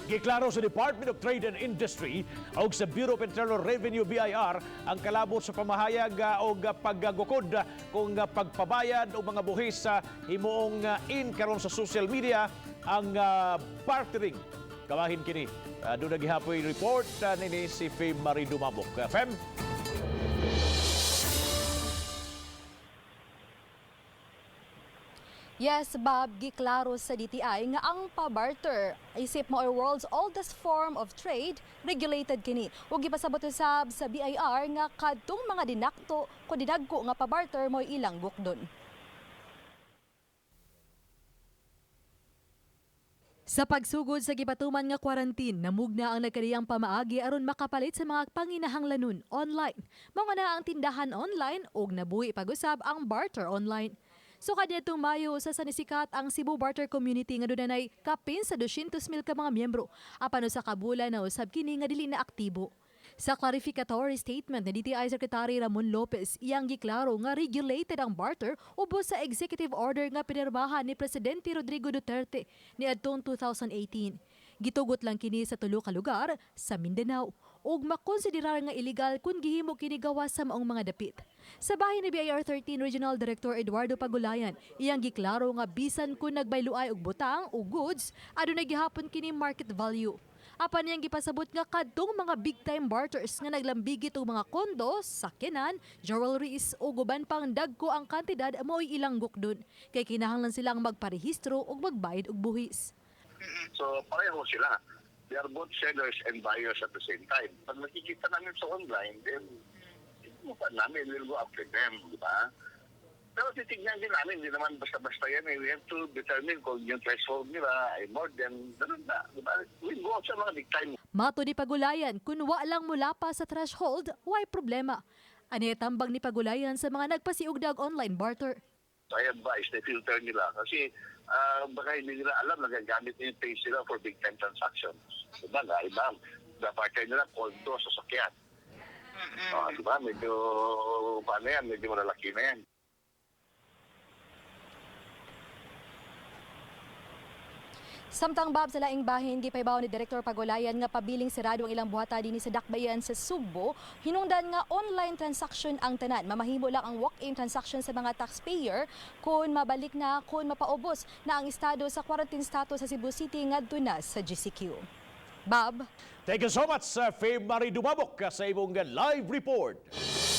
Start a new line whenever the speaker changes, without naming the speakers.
Giklaro sa Department of Trade and Industry ug sa Bureau of Internal Revenue, BIR, ang kalabot sa pamahayag og paggukod kung pagpabayad o mga buhis sa himuong in karon sa social media ang bartering. Kamahin kini. Doon nagihapoy report nini si Fem Marie Dumabok. Fem?
Yes, Bob, giklaro sa DTI nga ang pabarter isip mo ay world's oldest form of trade, regulated kini. Ug gipasabot usab sa BIR nga kadtong mga dinakto ko dinagko nga pabarter mo'y ilang bukdon. Sa pagsugod sa gipatuman nga kwarantin, namugna ang nagkariyang pamaagi aron makapalit sa mga panginahanglanon online. Mao na ang tindahan online ug nabuhi pag-usab ang barter online. So kaniadtong Mayo sa sanisikat ang Cebu Barter Community nga dunay kapin sa 200,000 ka mga miyembro. Apan usa ka bulan na usab kini nga dili na aktibo. Sa clarificatory statement ni DTI Secretary Ramon Lopez, iyang giklaro nga regulated ang barter ubos sa executive order nga pinirmahan ni Presidente Rodrigo Duterte niadtong 2018. Gitugot lang kini sa tulo ka lugar sa Mindanao ug makonsiderar nga illegal kung gihimo kini gawas sa maong mga dapit. Sa bahin ni BIR 13 Regional Director Eduardo Pagulayan, iyang giklaro nga bisan kung nagbayluay og butang o goods, adunay gihapon kini market value. Apan niyang gipasabot nga kadtong mga big time barters nga naglambigit og mga kondo, sakyanan, jewelries o guban pang dagko ang kantidad mao'y ilang gukdon. Kay kinahanglan silang magparehistro ug magbayad og buhis.
So pareho sila. They are both sellers and buyers at the same time. Pag nakikita namin sa online, then pa namin, we'll go after them, di ba? Pero titignan din namin, hindi naman basta-basta yan eh. We have to determine kung yung threshold nila ay more than, ganun na, di ba? We go sa mga big time.
Mato ni Pagulayan, kung wa lang mula pa sa threshold, way problema. Ani tambag ni Pagulayan sa mga nagpasiugdag online barter?
I advise na filter nila kasi baka hindi nila alam nagagamit na yung page nila for big time transactions. Diba? Na, iba, dapat nila kondo, sasakyan. Diba? Medyo, paano yan? Medyo malalaki na yan.
Samtang, Bob, sa laing bahin, gipaybaw ni Direktor Pagulayan nga pabiling sirado ang ilang buhata dinhi sa Dakbayan sa Sugbo, hinungdan nga online transaction ang tanan. Mamahimo lang ang walk-in transaction sa mga taxpayer kung mabalik na, kung mapaubos na ang estado sa quarantine status sa Cebu City ngadto na sa GCQ. Bob?
Thank you so much, Fem Marie Dumabok, sa imong live report.